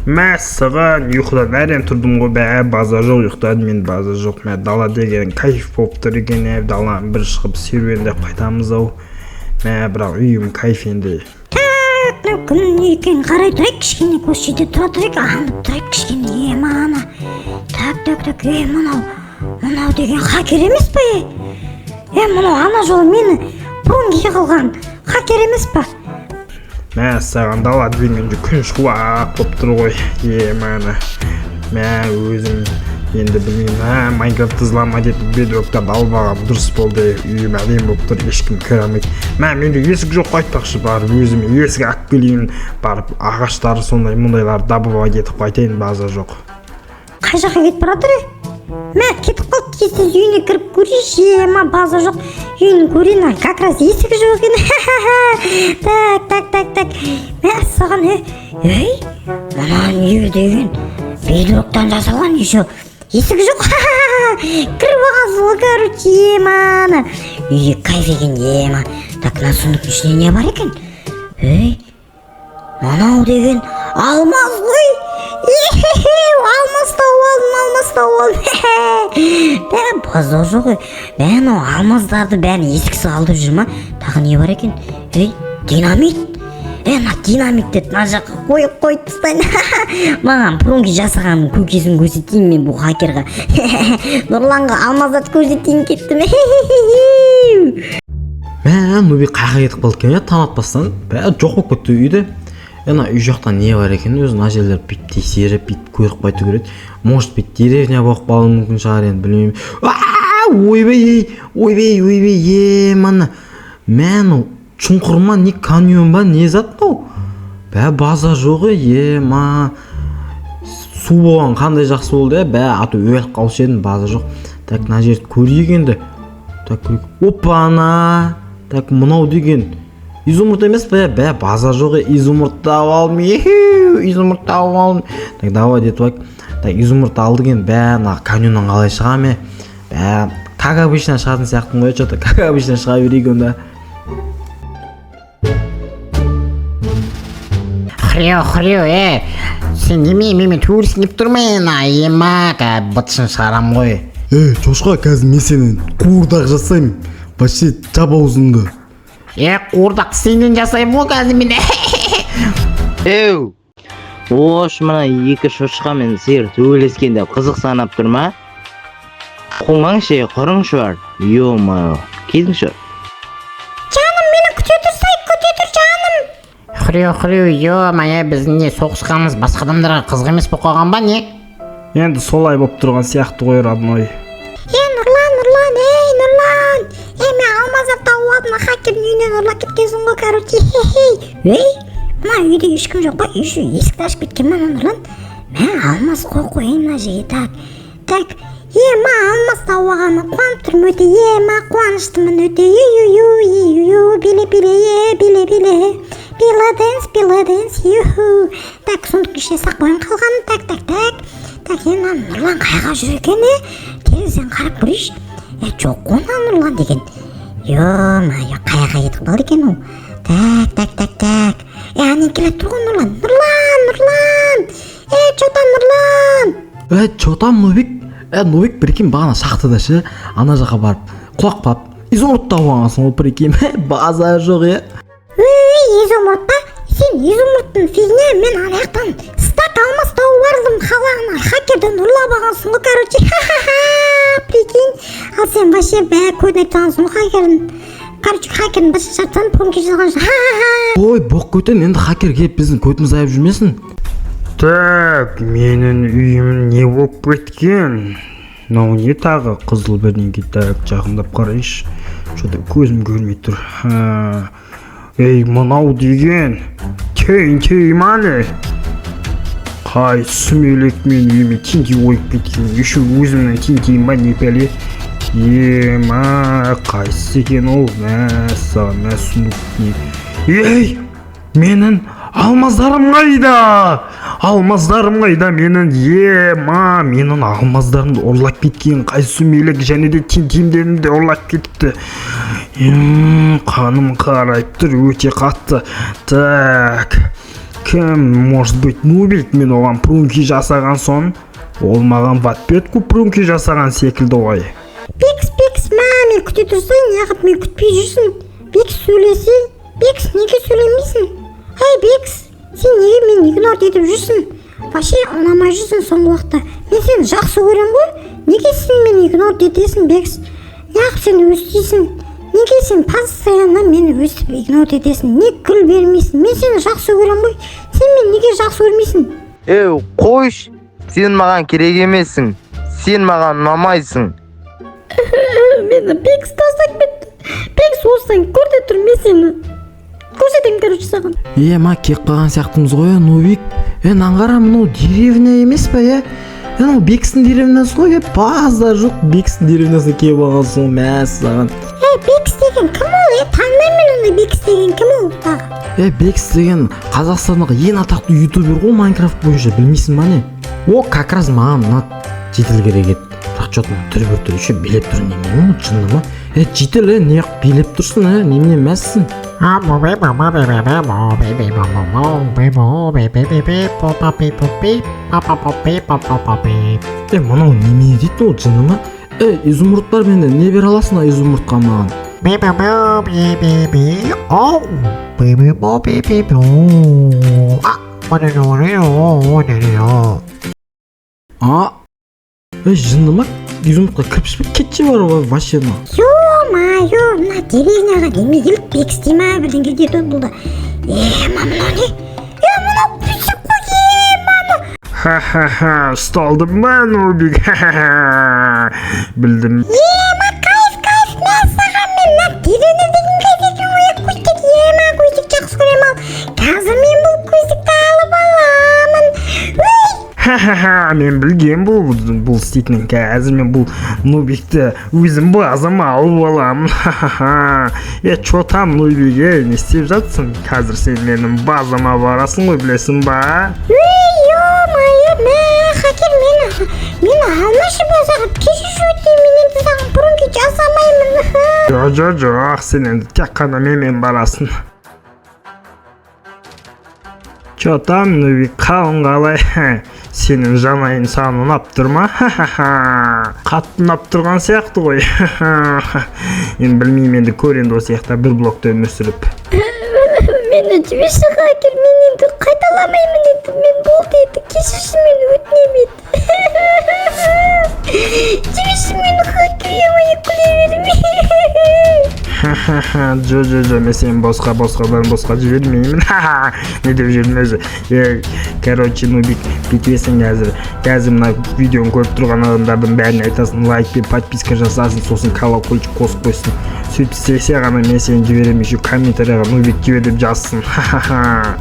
Мәссаған, ұйқыдан әрең тұрдым ғой, бә, базар жоқ, ұйықтадым мен, базар жоқ. Мә, дала деген кайф болып тұр екен, ә, даланы бір шығып серуендеп қайтамыз ау. Мә, бірақ үйім кайф енді. Так, мынау кімнің үйі екенін қарай тұрайық, кішкене осы жерде тұра тұрайық, аңдып тұрайық кішкене, е, мана. Так, так, так, е, мынау, мынау деген хакер емес па, е? Е, мынау ана жолы мені пронги қылған хакер емес па? Мәссаған, дала деген күн шуақ болып тұр ғой, е, мана. Мә, өзім енді білмеймін, ә, Майнкрафтты взломать етіп бедроктарды алып алғаным дұрыс болды, үйім әдемі болып тұр, ешкім кіре алмайды. Мә, менде есік жоқ қой айтпақшы, барып өзіме есік алып келейін, барып ағаштар сондай мұндайларды добывать етіп қайтайын, база жоқ. Қай жаққа кетіп бара жатыр, е? Мә, кетіп қалды, тез тез үйіне кіріп көрейінші, е, ма, база жоқ, үйін көрейін, а, как раз есігі жоқ екен. Так, так, так, так, мәссаған, е, ей, мынаның үйі деген бедроктан жасалған, еще есігі жоқ, кіріп алғансың ғой, короче, е, мана, үйі кайф екен, е, ма. Так, мына сундуктың ішінде не бар екен? Ей, мынау деген алмаз ғой. Алмаз тауып алдым, алмаз тауып алдым. Бә, базар жоқ, ей. Бә, мынау алмаздарды бәрін есіксіз қалдырып жүр ма? Тағы не бар екен? Ей, динамит. Е, мына динамитті мына жаққа қойып қойып тастайын. Маған пронги жасағанның көкесін көрсетейін мен бұл хакерға. Нұрланға алмаздарды көрсетейін кеттім. Мә, Нубик қаяққа кетіп қалды екен, иә, таң атпастан, бә, жоқ болып кетті үйде. Е, ана үй жақта не бар екен өзі? Мына жерлерді бүйтіп тексеріп, бүйтіп көріп қайту керек. Может быть, деревня болып қалуы мүмкін шығар енді, білмеймін. Аа, ойбай, ойбай, ойбай, е, мана, мә, мынау шұңқыр ма, не каньон ба, не зат мынау? Бә, базар жоқ, е, ма, су болған қандай жақсы болды, иә, бә, а то өліп қалушы едім, базар жоқ. Так, мына жерді көрейік енді. Так, көрейік. Опа-на! Так, мынау деген изумруд емес пе? Бә, базар жоқ, е, изумруд тауып алдым, еху, изумруд тауып алдым. Так, давай етіп алайық. Так, изумруд алдық енді, бә, мына каньоннан қалай шығамын, е? Бә, как обычно шығатын сияқтымын ғой, че-то как обычно шыға берейік онда. Хрю, хрю, е, сен неме менімен төбелескің келіп тұр ма, ема, қазір бытшын шығарамын ғой. Ей, шошқа, қазір мен сені қуырдақ жасаймын, вообще, жап аузыңды. Е, қуырдақ сенен жасаймын ғой қазір мен. Еу! Ош, мына екі шошқа мен сиыр төбелескен деп қызық санап тұр ма? Қумаңшы, құрыңшы бар. Ё-моё, кетіңші. Жаным, мені күте тұрсай, күте тұр, жаным. Хрю, хрю, ё-моё, біздің не соғысқанымыз басқа адамдарға қызық емес болып қалған ба, не? Енді солай болып тұрған сияқты ғой, родной. Е, Нұрлан, Нұрлан, ей, Нұрлан, е, мен алмаздар тауып алдым, мына хакердің үйінен ұрлап кеткенсің ғой, короче. Ей, мына үйде ешкім жоқ па? Еще есікті ашып кеткен ба ана Нұрлан? Мә, алмаз қойып қояйын мына жерге. Так, так, е, ма, алмаз тауып алғаныма қуанып тұрмын өте, е, ма, қуаныштымын өте. Ю ю ю, биле, биле, е, биле, биле, била дэнс, била дэнс, юху. Так, сундуктың ішіне салып қояйын қалғанын. Так, так, так, так, е, мына Нұрлан қайға жүр екен, е? Терезеден қарап көрейінші. Е, жоқ қой мына Нұрлан деген. Ё-моё, қаяққа кетіп қалды екен ол? Так, так, так, так, е, әне келе тұр ғой Нұрлан. Нұрлан, Нұрлан, е, че там, Нұрлан? Е, че там, Нубик? Е, Нубик, прикинь, бағана шахтада ше, ана жаққа барып құлап қалып, изумруд тауып алғансың ғой, прикинь, базар жоқ, е. Өй, изумруд па? Сен изумрудтың фигня, мен ана жақтан стак алмаз тауып алдым, қалағына хакерден ұрлап алғансың ғой, короче, ха-ха-ха, прикинь. Ал сен вообще, бә, көзін айтып алғансың ғой хакердің, короче, хакердің бір шарттан промке жазған, ха-ха-ха. Ой, боқ көтен, енді хакер келіп біздің көтімізді аяп жүрмесін. Так, менің үйім не болып кеткен? Мынау не тағы, қызыл бірдеңке? Так, жақындап қарайыншы, че-то көзім көрмей тұр. Ха. Ей, мынау деген TNT ма, не? Қай сүмелек менің үйіме TNT қойып кеткен? Еще өзімнің TNT-ім ба, не пәле? Ема, қайсысы екен ол? Мәссаған, мә, сундук не? Ей, менің алмаздарым қайда? Алмаздарым қайда менің? Ема, менің алмаздарымды ұрлап кеткен қай сүмелек? Және де TNT-імдерімді де ұрлап кетіпті. Қаным қарайып тұр өте қатты. Так. Кім? Может быть, Нубик? Мен оған пранки жасаған соң, ол маған в ответку пранки жасаған секілді ғой. Бекс, Бекс, мә, мен күте тұрсаң, неғып мен күтпей жүрсің? Бекс, сөйлесе. Бекс, неге сөйлемейсің? Ей, Бекс, сен неге мені игнор етіп жүрсің? Вообще ұнамай жүрсің соңғы уақытта. Мен сені жақсы көремін ғой. Неге сен мені игнор етесің, Бекс? Неғып сен өстейсің? Неге сен постоянно мені өстіп игнор етесің? Не гүл бермейсің? Мен сені жақсы көремін ғой. Сен мені неге жақсы көрмейсің? Еу, қойш, сен маған керек емессің, сен маған ұнамайсың. Мені Бекс тастап кетті. Бекс, осыдан көр де тұр, мен сені көрсетемін, короче, саған. Е, ма, келіп қалған сияқтымыз ғой, е, Нубик. Е, мынаны қара, мынау деревня емес па, е? Е, мынау Бекстің деревнясы ғой, е, базар жоқ, Бекстің деревнясына келіп алғансың ғой, мәссаған. Ей, Бекс деген кім ол? Е, танымаймын мен ондай. Бекс деген кім ол тағы? Е, Бекс деген Қазақстандағы ең атақты ютубер ғой Майнкрафт бойынша, білмейсің ба, не? О, как раз маған мына житель керек еді, бірақ че то мына түрі біртүрлі, еще билеп тұр. Немене ол, жынды ма? Е, житель, е, неғып билеп тұрсың, е, немене, мәзсің? Е, мынау немене дейді ол, жынды ма? Е, изумруд бар менде, не бере аласың ана изумрудқа маған? А, е, жынды ма? Изумрудқа кірпіш пе? Кетші бар ғой вообще мына. Ё-моё, мына деревняға неме келіп, Бекс дей ма, бірдеңе дейді бұл да. Е, ма, мынау не? Е, мынау күшік қой, е, мама. Ха-ха-ха, ұсталдым ба, Нубик? Ха-ха-ха, білдім. Е, ма, кайф, кайф, мә саған. Мен мына деревня деген кайф екен ғой, е, көздік. Е, ма, көздік жақсы көремін. Ал қазір мен бұл көздікті алып аламын. Өй! Ха-ха-ха, мен білгем бұл істейтінін. Қазір мен бұл Нубикті өзім базама алып аламын. Ха-ха-ха. Е, че там, Нубик, е, не істеп жатсың? Қазір сен менің базама барасың ғой, білесің ба? Ей, ё-моё, мә, хакер, мені алмашы базаға, кешірші, өтінемін, мен енді саған пранки жасамаймын. Жоқ, жоқ, жоқ, сен енді тек қана менімен барасың. Че там, Нубик, қалың қалай? Сенің жанайың саған ұнап тұр ма? Ха-ха-ха. Қатты ұнап тұрған сияқты ғой. Енді білмеймін, енді көр енді, осы жақта бір блокта өмір сүріп. Мені жіберші, хакер, мен енді қайталамаймын енді, мен болды енді, кешірші мені, өтінемін енді. Жіберші мені, хакер, ё-моё, күле берме. Ха-ха-ха, жо, жо, жо, мен сені босқа, босқадан босқа жібермеймін. Ха-ха, не деп жүрмін өзі? Ей, короче, Нубик, бүйтесің қазір. Қазір мына видеоны көріп тұрған адамдардың бәріне айтасың, лайк пен подписка жасасын, сосын колокольчик қосып қойсын. Сөйтіп істесе ғана мен сені жіберемін, еще комментарийға «Нубик, жібер» деп жазсын. Ха-ха-ха.